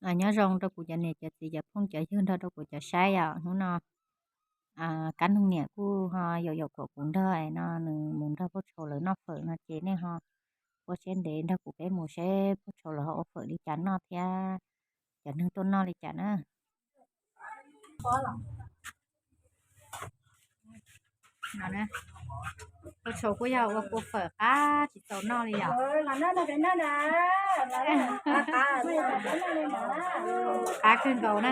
Nyob zoo rau kuv cov niam cov txiv cov phooj cov ywg nrog rau kuv cov saib os. Hnub no Kab Noog niam kuj ho yaum yaum kom kuv nrog no nws mus nrog Phauj Tshau lawv noj fawm no ces nej ho ua siab ntev nrog kuv peb mus seb Phauj Tshau lawv ho ua fawm li cas noj thiab cov neeg tuaj noj li cas na. Phauj Tshau kuj yog ua kua fawm qab tsis txaus noj li yom. Qab kawg nkaus na.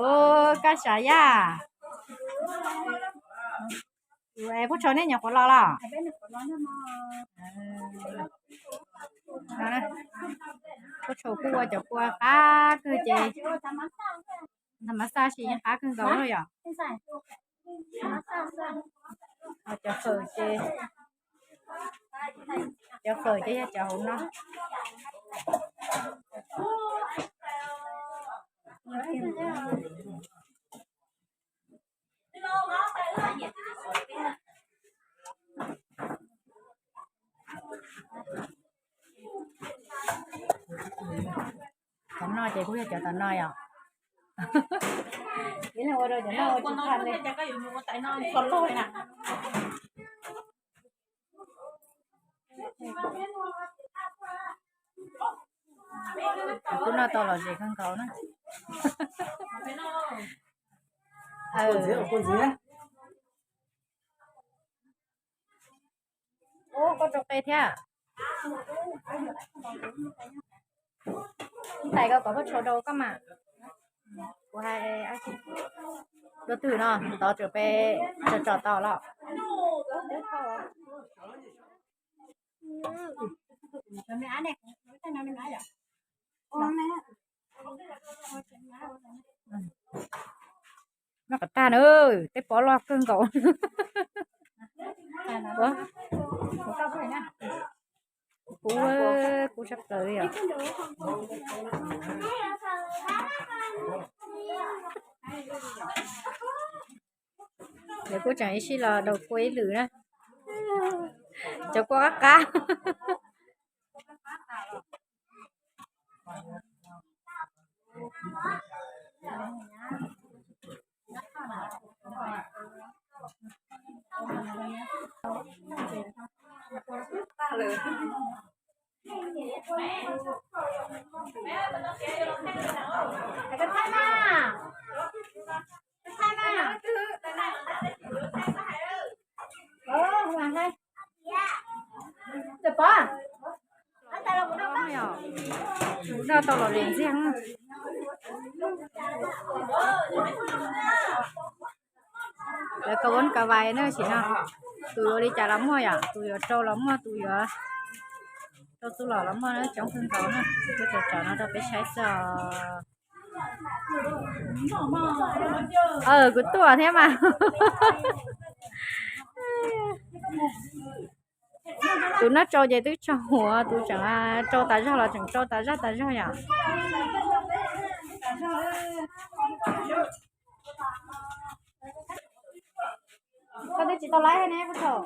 Ua kab sav yaj. Phauj Tshau nej nyuam qhuav los los? Phauj Tshau kuj ua cov kua qab kawg ces tha mas xaj sis yeej qab kawg nkaus no yom. Cov fawm ces, cov fawm ces yog cov hauv no. Cov no ces kuj yog cov tom no yom. Ib leeg ua rau cov no ua tsis tag li. Kuv noj tau lom zem kawg nkaus na. Ub, koj rau qe thiab. Ntais koj kom Phauj Tshau rau koj mas. Kuv hais rau twg no tod tseem pe tsom tsom tau los. Noj kom tag na, tej pob loj kawg nkaus. Kub, kub tshaj plaws li os. Lawv kuj tseem ib sij los daus kua ib lwm na. Cov kua qab qab. Noj tau los lem ntxiag. Lawv kaus ua kaus vais na sim no. Tus yuav li cas los muaj yom, tus yuav rau los muaj, tus yuav rau txuj lom los muaj na, coob kawg nkaus na. Kuv tso tso no rau peb saib xwb os. Kuv tuaj thiab mas. Tus noj tsau ces twb tsau huv, tus tseem rau tas zog los tseem rau tas zog tas zog yom. Koj twb tsis tau laib ne, Phauj Tshau.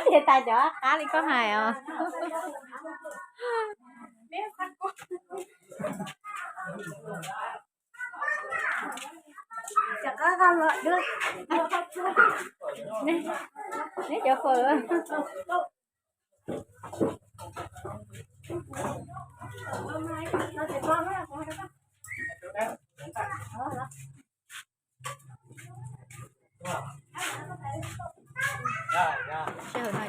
Tias tas cov qab li koj hais os. Neb cov fawm. Sij hawm no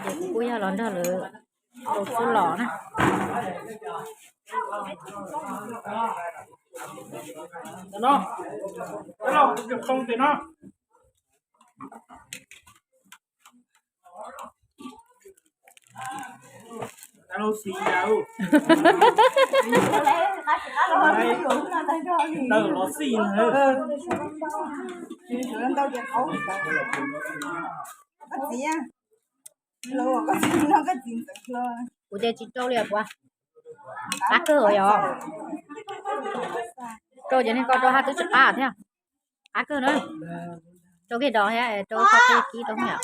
ces kuv kuj yog los nrog lawv rau txuj lom na. Kuv ces tsis rau li os, qab kawg yom. Rau ces neeg ko rau haj twb tsis qab thiab. Qab kawg na. Rau kiag dov thiab rau qhov tej kib rau yom.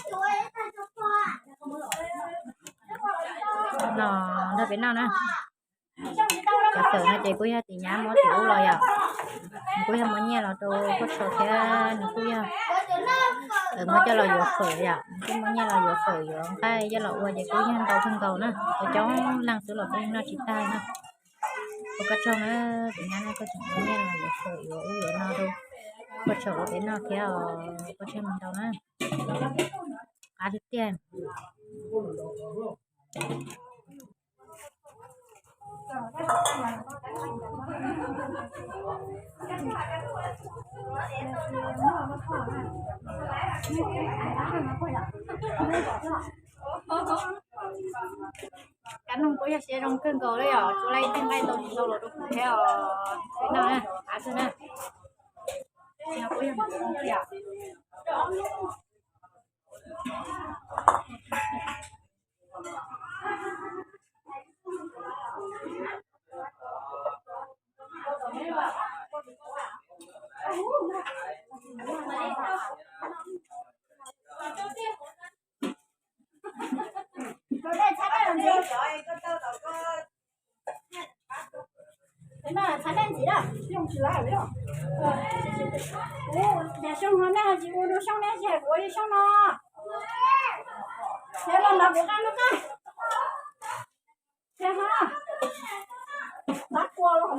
no nrog peb noj na. Cov fawm no ces kuj yog tim nyab muab tim ub los yom. Nws kuj yog muab nyiaj los rau Paj Tsho thiab nws kuj yog muab coj los yuav fawm yom, nws kuj muab nyiaj los yuav fawm yuav nqaij coj los ua ces kuj yog ntau kawg nkaus na. Cov coob leej xwb los kuj noj tsis tag na. Ua koj tsaug na, tim nyab na, koj tseem muab nyiaj los yuav fawm yuav ub yuav no rau Paj Tsho ua peb noj thiab os, koj tsaug ntau na. Qab tiag tiag. Kab noog kuj yog siab zoo kawg nkaus li yom, tsuas laij tej nqaij tau tsis tau los rau kuv thiab os. Peb noj na, qab xwb na. Kuj yog zoo yom. Ua xyoo no nej tsis ua dua xyoo nej tsis hais kuv ua xyoo no. Ces los nrog kuv qab lub qab. Ces ho tab kua los.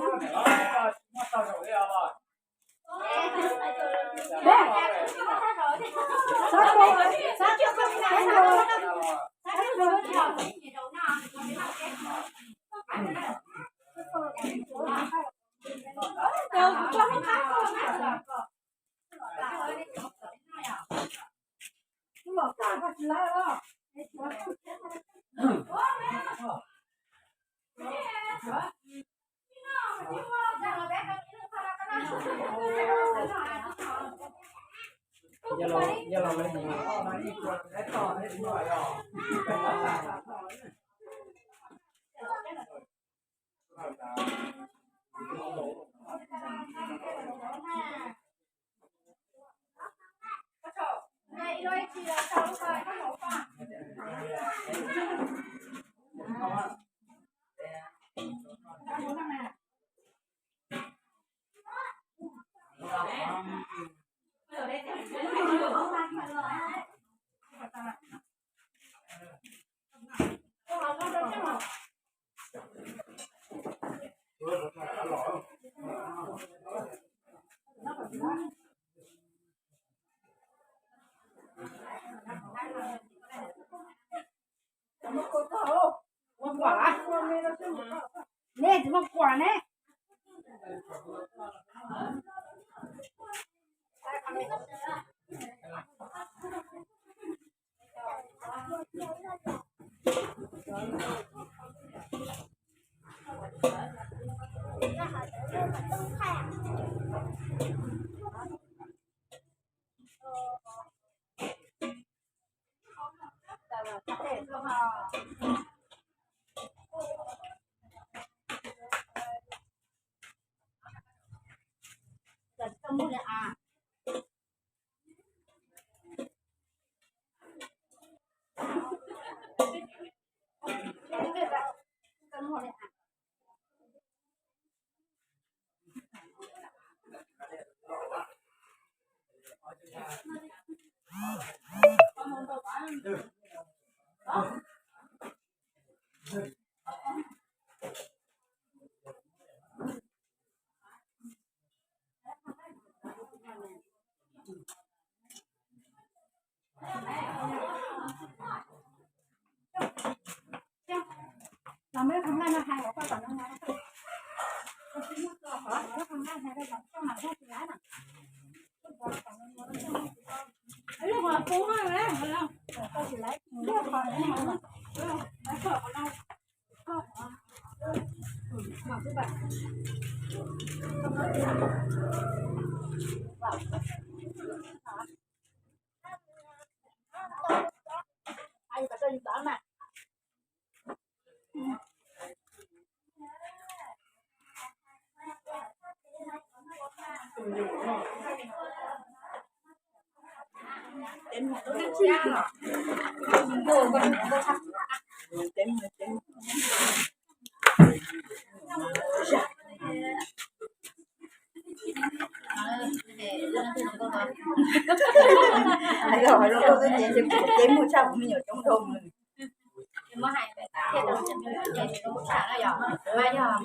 Nej tsis muaj kuam ne. Ces mus tshaj kuv me nyuam coob dhau mus. Leej nyuam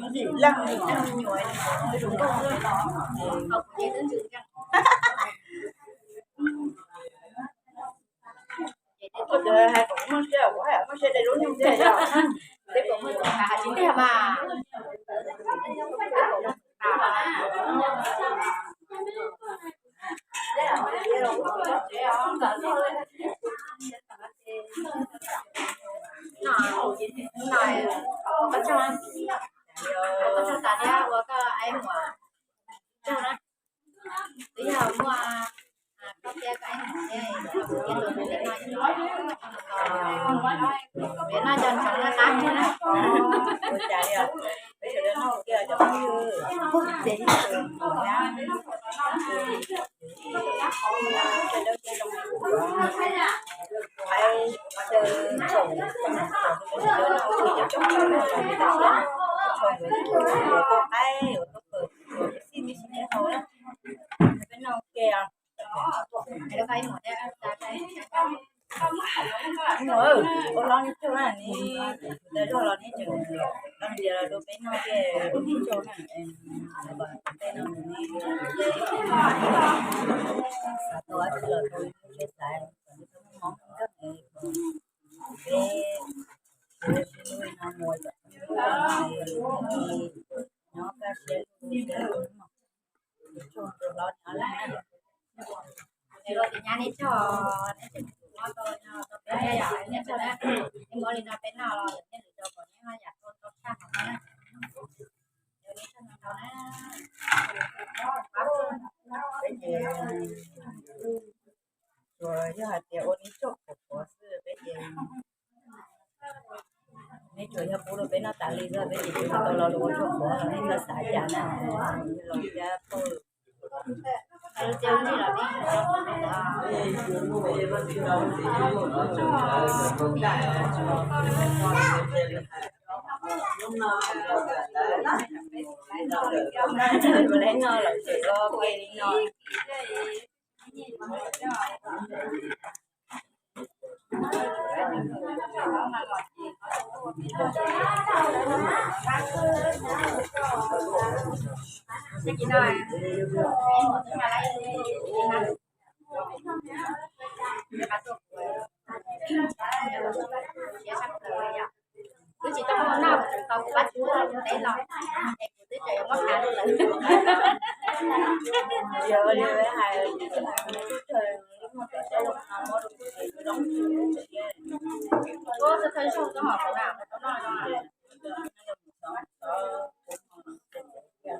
hais kom muaj siab, kuv hais muaj siab de lub nyuj tiag yog, tsis tiag mas. Ua koj tsaug, ua koj tsaug tas thiab ua koj ib muam tsaug na. Twb yog muaj koj thiab koj ib muam thiab, peb noj cov ntseeg na qab thiab na. Ua cas li os, peb sawv daws noj kiag cov phooj ywg, ces ib tug na. Ua los nyob tsaug na, neb tus ntawd zog los neb tseem los ntiav los rau peb noj thiab, ua nyob tsaug na. Peb no neb xav tau dab tsi los tau, tsis xav kom neb tau mob kawg, peb sib hlub li no mus, nyob kaj siab, tsaug rau hlob nyob na. Neb tsaug, neb tseem mob tau no rau peb, neb tsaug na. Neb mob li no peb noj los thiaj li rau kom neb ho yam tau tau tshaj qhov no na. Neb tsaug ntau na. Peb ces tsuas yog hais tias ua neb tsaug qhuav qhuav xwb, peb ces neb tsuas yog pub rau peb noj tas li xwb, peb ces tsis tau lo lus ua tsaug qhuav, neb txhob xav cas na, los thiab pab. Lawv no lawm tseem los ke li no. Kuv tsis tau muaj noj, kuv tau kuv pab tsis muaj teb los, es kuv twb tseem yuav muab khav lawm. Yog li hais, ua thawj zaug koj hom kuv na, kuv tau noj no. Peb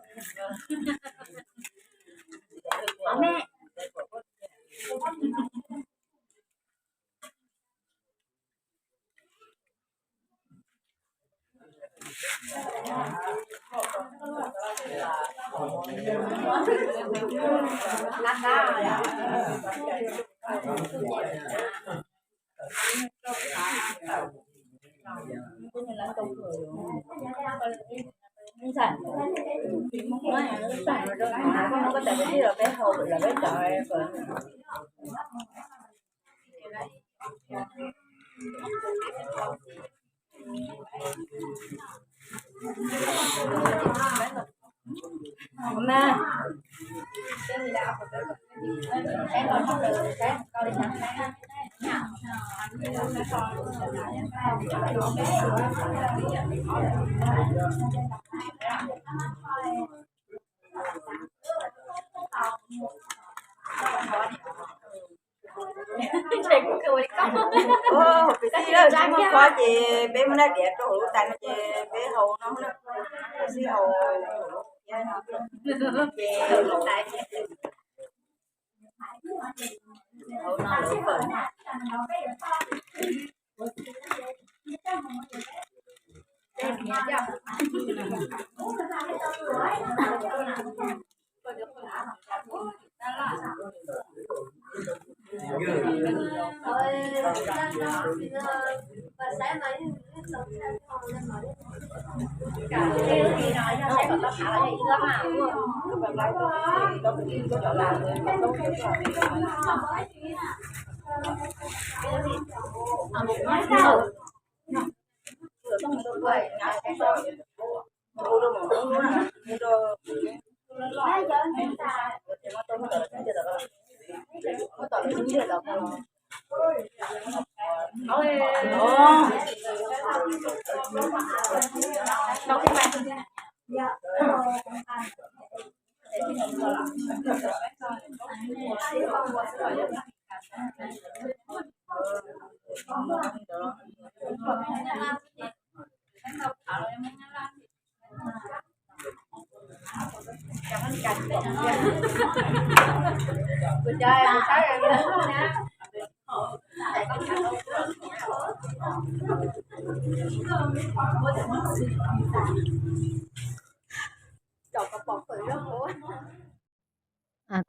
tsis muaj khob ces peb muab dab diav rau hauv lub tais no ces peb haus no na. Peb sib haus ces lub tais, haus no lawv fawm.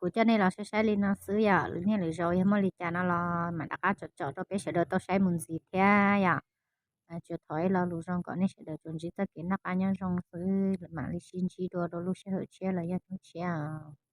Kuv coj nej los saib saib li no xwb yom, niaj lwm zaus yog muaj li cas no los mam rov qab tsom tsom rau peb sawv daws tau saib mus ntxiv thiab yom. Tsuas thov ib lo lus zoo kom nej sawv daws tsuas ntsib txoj kev noj qab nyob zoo xwb, mam li sib ntsib dua rau lub sij hawm tshiab los yog hnub tshiab os.